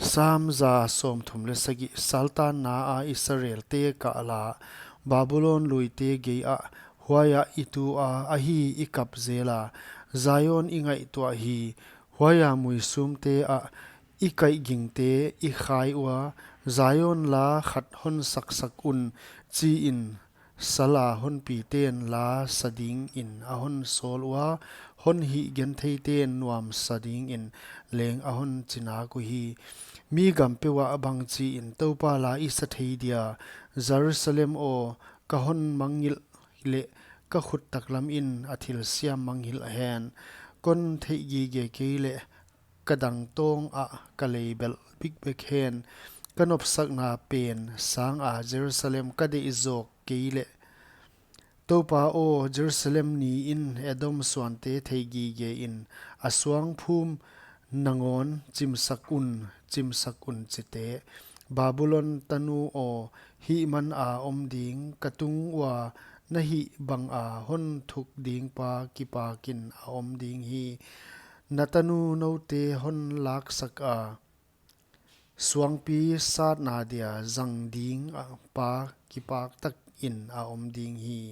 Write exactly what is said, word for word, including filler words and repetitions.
Sam za sawmthum leh sagih. Saltanna a Israelte kah la, Babulon luite gei ah, huaiah i tu a, ahi i kap zel a, Zion i ngaihtuah hi. Huaia muisumte ah i kaihgingte i khai ua, Zion la khat hon saksak un, chiin, sala honpiten la sa dingin a hon sawl ua, hon hihgentheiten nuamsa dingin leng a hon chinak uhi. Mi gam peuh ah bangchiin Toupa la i sa thei dia? Jerusalem aw, ka hon mangngilh leh ka khut taklamin a thilsiam mangngilh hen. Kon theihgige kei leh ka dangtawng ah ka leibelh bikbek hen. Ka nopsakna pen sanga Jerusalem ka deih zawk kei leh. Toupa aw, Jerusalem niin Edom suante theigigein a suangphum nangawn chimsak un, chimsak un chite. Babulon tanu aw, hihmana om ding, ka tung ua na hih banga hon thuk dingpa kipakin a om ding hi. Na tanu noute hon laksaka, suangpi satna dia zang dingpa kipaktakin a om ding hi.